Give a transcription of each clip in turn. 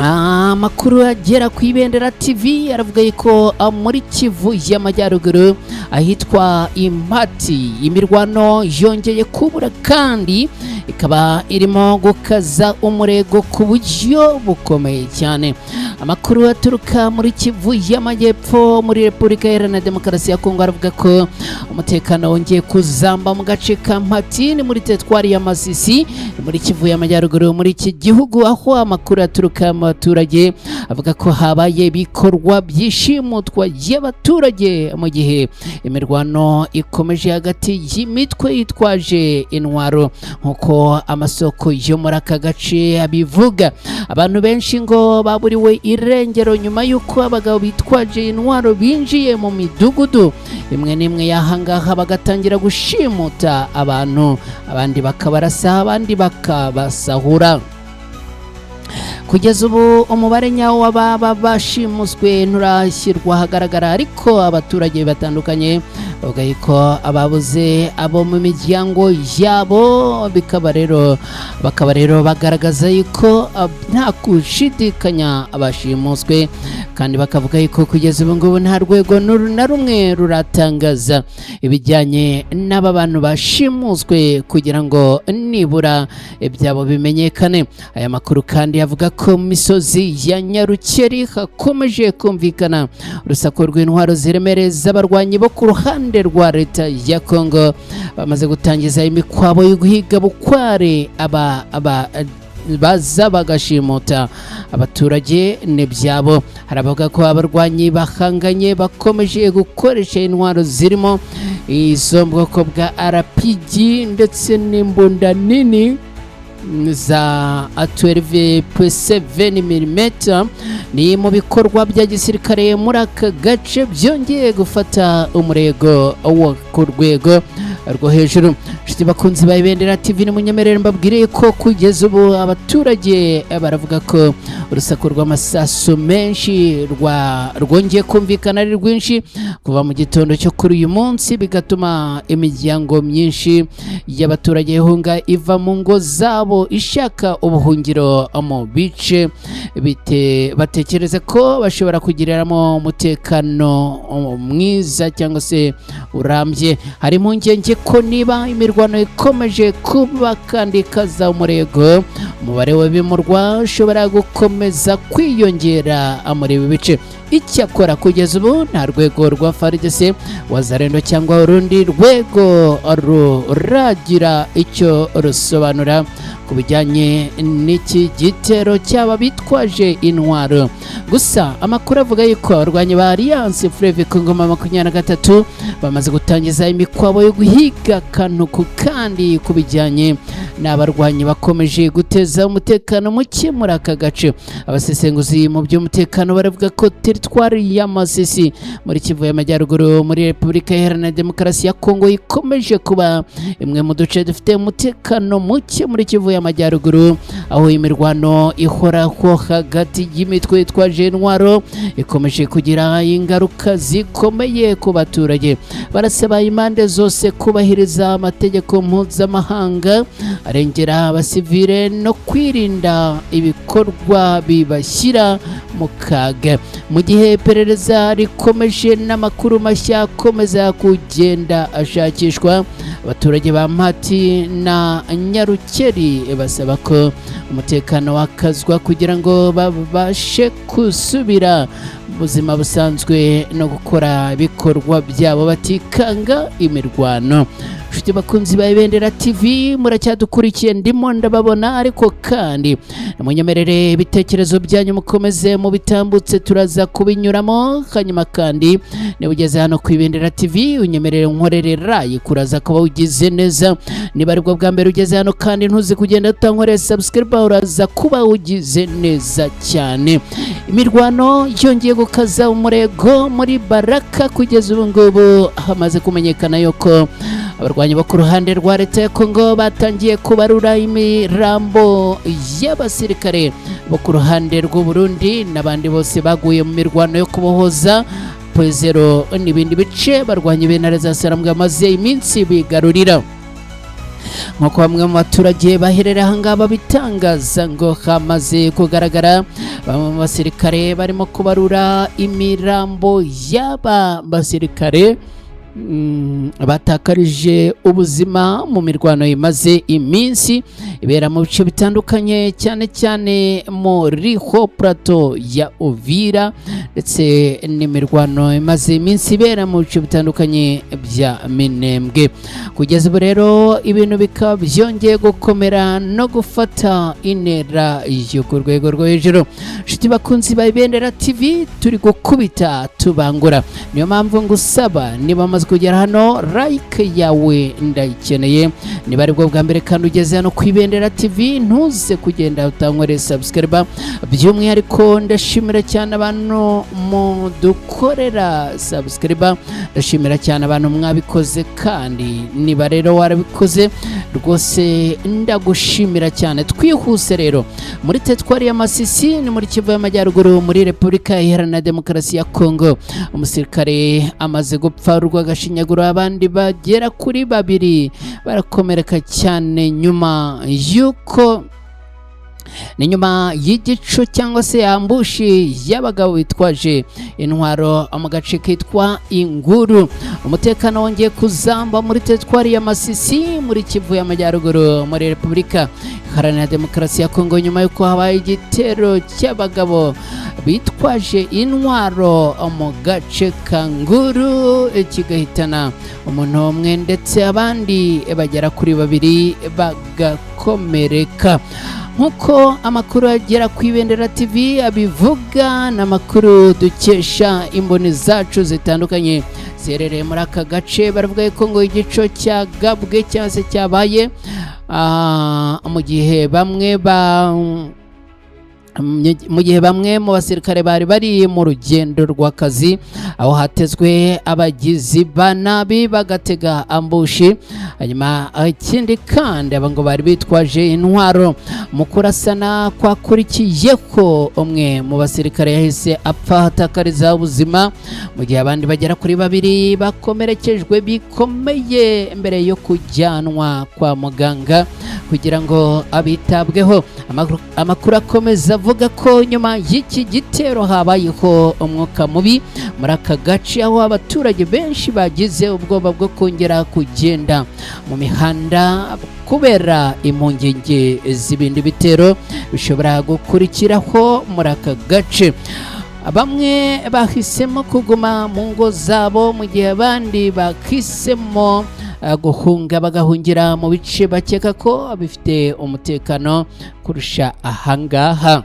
Amakuru agera ku Ibendera TV aravuga yuko muri Kivu y'Amajyaruguru, ahitwa Impati, imirwano yongeye kubura kandi ikaba irimo gukaza umurego ku buryo bukomeye cyane. Amakuru aturuka muri Kivu y'Amajyepfo, muri Repubulika Iharanira Demokarasi ya Kongo, aravuga ko umutekano wongeye kuzamba mu gace ka Mpati, ni muri teritwari ya Masisi, ni muri Kivu y'Amajyaruguru muri iki gihugu, aho amakuru aturuka mu baturage avuga ko habaye ibikorwa by'ishimutwa ry'abaturage mu gihe imirwano ikomeje hagati y'imitwe yitwaje intwaro. Nk'uko amasoko yo muri aka gace abivuga, abantu benshi ngo baburiwe irengero nyuma y'uko abagabo bitwaje intwaro binjiye mu midugudu imwe n'imwe y'ahangaha, bagatangira gushimuta abantu, abandi bakabarasa, abandi bakabasahura. Kugeza ubu umubare nyawo w'ababa bashimuswe nturashyirwa ahagaragara, ariko abaturage batandukanye bavuga yuko ababuze abo mu miryango yabo, bikaba rero bakaba rero bagaragaza yuko nta gushidikanya abashimuswe, kandi bakavuga yuko kugeza ubu ngubu nta rwego na rumwe ruratangaza ibijyanye n'aba bantu bashimuswe kugira ngo nibura ibyabo bimenyekane. Aya makuru kandi avuga ko mu misozi ya Nyarukeri hakomeje kumvikana urusaku rw'intwaro ziremereye z'abarwanyi bo ku ruhande rwa leta ya Kongo, bamaze gutangiza imikwabo yo guhiga bukware aba baza bagashimuta abaturage n'ibyabo. Hari abavuga ko abarwanyi bahanganye bakomeje gukoresha intwaro zirimo izo mu bwoko bwa RPG ndetse n'imbunda nini za 12.7 mm. Ni mu bikorwa bya gisirikare muri aka gace byongeye gufata umurego wo ku rwego rwo hejuru. Inshuti bakunzi ba Ibendera TV, ni munyemerere mbabwire ko kugeza ubu abaturage baravuga ko urusaku rw'amasasu menshi rwongeye kumvikana ari rwinshi kuva mu gitondo cyo kuri uyu munsi, bigatuma imiryango myinshi y'abaturage ihunga iva mu ngo zabo ishaka ubuhungiro mu bice batekereza ko bashobora kugiriramo umutekano mwiza cyangwa se urambye. Hari impungenge ko niba imirwano ikomeje kuba kandi ikaza umurego, umubare w'abimurwa ushobora gukomeza kwiyongera muri ibi bice. Icyakora kugeza ubu nta rwego rwa FARDC, Wazalendo cyangwa urundi rwego ruragira icyo rusobanura ku bijyanye n'iki gitero cy'aba bitwaje intwaro. Gusa amakuru avuga yuko abarwanyi ba Alliance Fleuve Congo 23 bamaze gutangiza imikwabo yo guhiga akantu ku kandi ku bijyanye n'abarwanyi bakomeje guteza umutekano muke muri aka gace. Abasesenguzi mu by'umutekano baravuga ko teritwari ya Masisi muri Kivu y'Amajyaruguru, muri Repubulika Iharanira Demokarasi ya Kongo, ikomeje kuba imwe mu duce dufite umutekano muke muri Kivu y'Amajyaruguru, aho imirwano ihoraho hagati y'imitwe yitwaje intwaro ikomeje kugira ingaruka zikomeye ku baturage. Barasaba impande zose kubahiriza amategeko mpuzamahanga arengera abasivile no kwirinda ibikorwa bibashyira mu kaga, mu gihe iperereza rikomeje n'amakuru mashya akomeza kugenda ashakishwa. Abaturage ba Mpati na Nyarukeri basaba ko umutekano wakazwa kugira ngo babashe gusubira mu buzima busanzwe no gukora ibikorwa byabo batikanga imirwano. Inshuti bakunzi ba Ibendera TV, muracyadukurikiye, ndimo ndababona, ariko kandi munyemerere ibitekerezo byanyu mukomeze mubitambutse, turaza kubinyuramo. Hanyuma kandi niba ugeze hano ku Ibendera TV, unyemerere nkorere like, uraza kuba ugize neza. Niba aribwo bwa mbere ugeze hano kandi ntuzi kugenda utankoreye subscribe, uraza kuba ugize neza cyane. Imirwano yongeye gukaza umurego muri Baraka. Kugeza ubu ngubu hamaze kumenyekana yuko abarwanyi bo ku ruhande rwa leta ya Kongo batangiye kubarura imirambo y'abasirikare bo ku ruhande rw'u Burundi n'abandi bose baguye mu mirwano yo kubohoza Pwezero n'ibindi bice barwanya b'intare za Sarambwe bamaze iminsi bigarurira. Nk'uko bamwe mu baturage baherereye aha ngaha babitangaza, ngo hamaze kugaragara bamwe mu basirikare barimo kubarura imirambo y'aba basirikare batakarije ubuzima mu mirwano imaze iminsi ibera mu bice bitandukanye, cyane cyane muri Haut Plateau ya Uvira, ndetse n'imirwano imaze iminsi ibera mu bice bitandukanye bya Minembwe. Kugeza ubu rero ibintu bikaba byongeye gukomera no gufata intera yo ku rwego rwo hejuru. Inshuti bakunzi ba Ibendera TV, turi gukubita tubangura, niyo mpamvu ngusaba, niba amaze kugera hano, like yawe ndayikeneye. Niba aribwo bwa mbere kandi ugeze hano ku Ibendera TV, ntuze kugenda utankoreye subscribe. By'umwihariko ndashimira cyane abantu mudukorera subscribe, ndashimira cyane abantu mwabikoze, kandi niba rero warabikoze rwose ndagushimira cyane. Twihuse rero, muri teritwari ya Masisi, ni muri Kivu y'Amajyaruguru, muri Repubulika Iharanira Demokarasi ya Kongo, umusirikare amaze gupfa urw'agashinyaguro, abandi bagera kuri babiri barakomereka cyane, nyuma y'uko ni nyuma y'igico cyangwa se ambush y'abagabo bitwaje intwaro mu gace kitwa Inguru. Umutekano wongeye kuzamba muri teritwari ya Masisi, muri Kivu y'Amajyaruguru, muri Repubulika Iharanira Demokarasi ya Kongo, nyuma y'uko habaye igitero cy'abagabo bitwaje intwaro mu gace ka Nguru, kigahitana umuntu umwe ndetse abandi bagera kuri babiri bagakomereka. Nk'uko amakuru agera ku Ibendera TV abivuga, ni amakuru dukesha imboni zacu zitandukanye ziherereye muri aka gace, baravuga ko ngo igico cyagabwe cyangwa se cyabaye mu gihe bamwe mu basirikare bari bari mu rugendo rw'akazi, aho hatezwe abagizi ba nabi bagatega ambush. Hanyuma ikindi kandi, aba ngo bari bitwaje intwaro. Mu kurasana kwakurikiyeho, umwe mu basirikare yahise apfa, hatakariza ubuzima, mu gihe abandi bagera kuri babiri bakomerekejwe bikomeye mbere yo kujyanwa kwa muganga kugira ngo abitabweho. Amakuru akomeza avuga ko nyuma y'iki gitero habayeho umwuka mubi muri aka gace, aho abaturage benshi bagize ubwoba bwo kongera kugenda mu mihanda kubera impungenge z'ibindi bitero bishobora gukurikiraho muri aka gace. Bamwe bahisemo kuguma mu ngo zabo, mu gihe abandi bahisemo guhunga, bagahungira mu bice bakeka ko bifite umutekano kurusha ahangaha.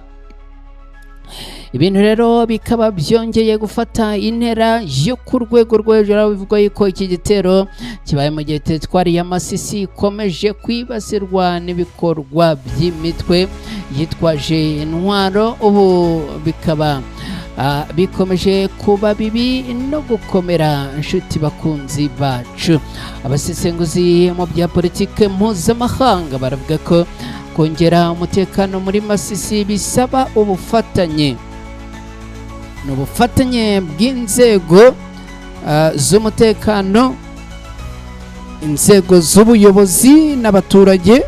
Ibintu rero bikaba byongeye gufata intera yo ku rwego rwo hejuru, aho bivugwa yuko iki gitero kibaye mu gihe teritwari ya Masisi ikomeje kwibasirwa n'ibikorwa by'imitwe yitwaje intwaro. Ubu bikaba bikomeje kuba bibi no gukomera. Inshuti bakunzi bacu, abasesenguzi mu bya politike mpuzamahanga baravuga ko kongera umutekano muri Masisi bisaba ubufatanye, ni ubufatanye bw'inzego z'umutekano, inzego z'ubuyobozi n'abaturage,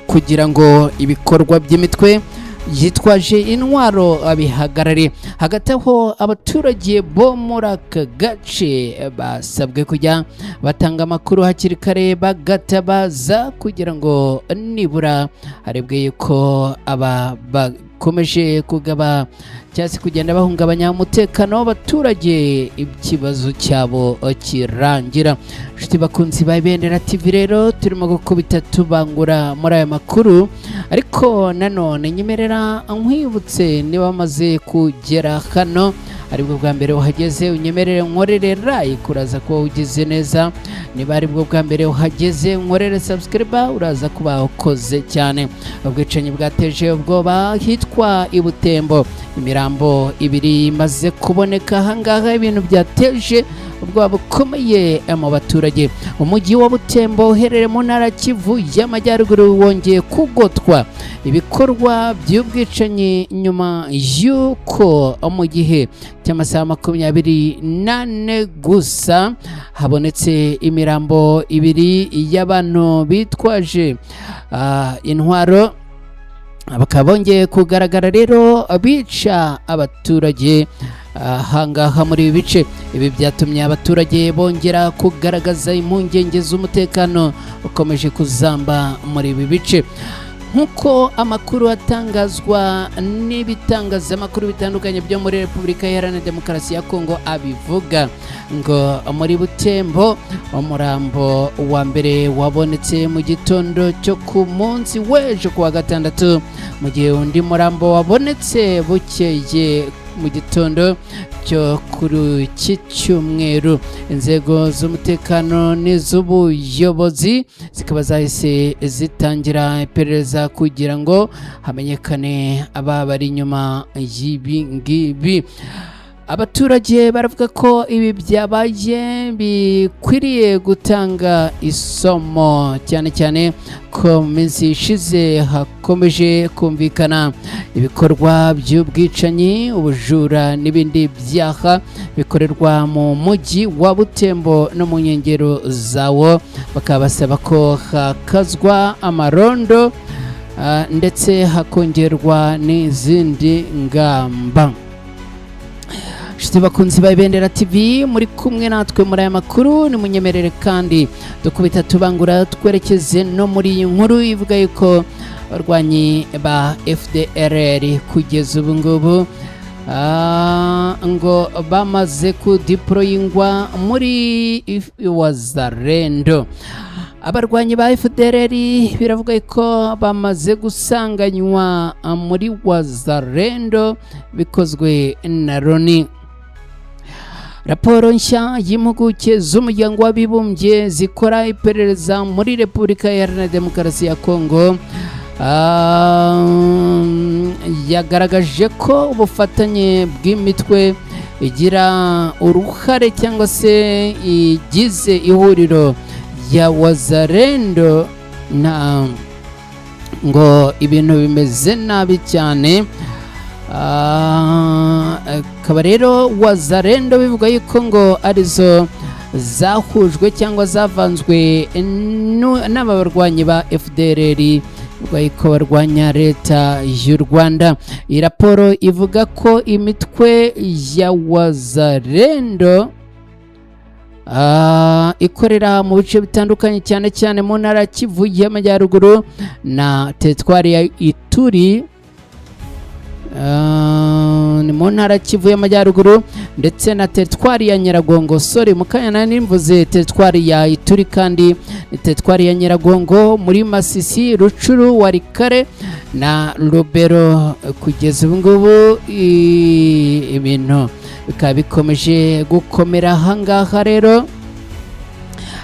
kugira ngo ibikorwa by'imitwe yitwaje intwaro bihagarare. Hagati aho, abaturage bo muri aka gace basabwe kujya batanga amakuru hakiri kare, bagatabaza, kugira ngo nibura harebwe yuko aba bakomeje kugaba cyangwa se kugenda bahungabanya umutekano w'abaturage ikibazo cyabo kirangira. Inshuti bakunzi ba Ibendera TV rero, turimo gukubita tubangura muri aya makuru, ariko nanone nyemerera nkwibutse, niba wamaze kugera hano aribwo bwa mbere uhageze, unyemerere nkorere like, uraza kuba ugize neza. Niba aribwo bwa mbere uhageze, nkorere subscribe, uraza kuba ukoze cyane. Ubwicanyi bwateje ubwoba hitwa i Butembo. Imirambo ibiri imaze kuboneka ahangaha, ibintu byateje ubwoba bukomeye mu baturage. Umujyi wa Butembo uherereye mu ntara Kivu y'Amajyaruguru wongeye kugotwa ibikorwa by'ubwicanyi nyuma y'uko mu gihe cy'amasaha 24 gusa habonetse imirambo ibiri y'abantu bitwaje intwaro, bakaba bongeye kugaragara rero bica abaturage ahangaha muri ibi bice. Ibi byatumye abaturage bongera kugaragaza impungenge z'umutekano ukomeje kuzamba muri ibi bice, nk'uko amakuru atangazwa n'ibitangazamakuru bitandukanye byo muri Repubulika Iharanira Demokarasi ya Kongo abivuga. Ngo muri Butembo umurambo wa mbere wabonetse mu gitondo cyo ku munsi w'ejo ku wa gatandatu, mu gihe undi murambo wabonetse bukeye mu gitondo cyo kuri iki cyumweru. Inzego z'umutekano n'iz'ubuyobozi zikaba zahise zitangira iperereza kugira ngo hamenyekane ababa bari inyuma y'ibi ngibi. Abaturage baravuga ko ibi byabaye bikwiriye gutanga isomo, cyane cyane ko mu minsi ishize hakomeje kumvikana ibikorwa by'ubwicanyi, ubujura n'ibindi byaha bikorerwa mu mujyi wa Butembo no mu nkengero zawo. Bakaba basaba ko hakazwa amarondo ndetse hakongerwa n'izindi ngamba. Inshuti bakunzi ba Ibendera TV muri kumwe natwe muri aya makuru, nimunyemerere kandi dukubita tubangura twerekeze no muri iyi nkuru ivuga yuko abarwanyi ba FDLR kugeza ubu ngubu ngo bamaze kudeployingwa muri Wazalendo. Abarwanyi ba FDLR biravuga ko bamaze gusanganywa muri Wazalendo bikozwe na Loni. Raporo nshya y'impuguke z'Umuryango w'Abibumbye zikora iperereza muri Repubulika Iharanira Demokarasi ya Kongo yagaragaje ko ubufatanye bw'imitwe igira uruhare cyangwa se igize ihuriro rya Wazalendo nta ngo ibintu bimeze nabi cyane. Akaba rero Wazalendo bivuga yuko ngo arizo zahujwe cyangwa zavanzwe n'aba barwanyi ba FDLR, bivuga yuko barwanya leta y'u Rwanda. Iyi raporo ivuga ko imitwe ya Wazalendo ikorera mu bice bitandukanye, cyane cyane mu ntara ya Kivu y'Amajyaruguru na teritwari ya Ituri. Ni mu ntara Kivu y'Amajyaruguru ndetse na teritwari ya Nyiragongo. Sorry, mu kanya nari mvuze teritwari ya Ituri kandi ni teritwari ya Nyiragongo, muri Masisi, Rutshuru, Walikale na Lubero. Kugeza ubu ngubu ibintu bikaba bikomeje gukomera ahangaha rero,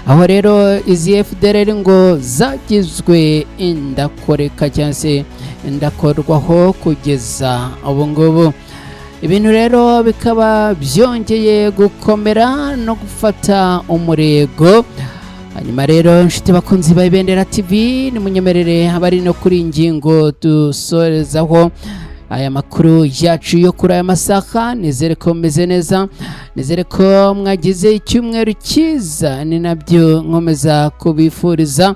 aho rero izi FDLR ngo zagizwe indakoreka cyangwa se indakorwaho. Kugeza ubu ngubu ibintu rero bikaba byongeye gukomera no gufata umurego. Hanyuma rero, inshuti bakunzi ba Ibendera TV, nimunyemerere abari no kuri iyi ngingo dusorezaho aya makuru yacu yo kuri aya masaha. Nizere ko mumeze neza, nizere ko mwagize icyumweru cyiza, ni nabyo nkomeza kubifuriza.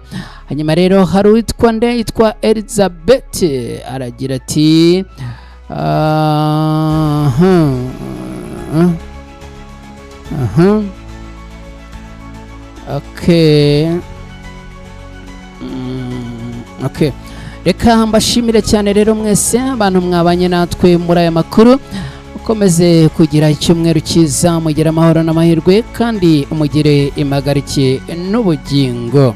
Hanyuma rero hari uwitwa nde, yitwa Elizabeth, aragira ati aha, okay. Okay. Reka mbashimire cyane rero mwese abantu mwabanye natwe muri aya makuru. Mukomeze kugira icyumweru cyiza, mugire amahoro n'amahirwe kandi mugire impagarike n'ubugingo.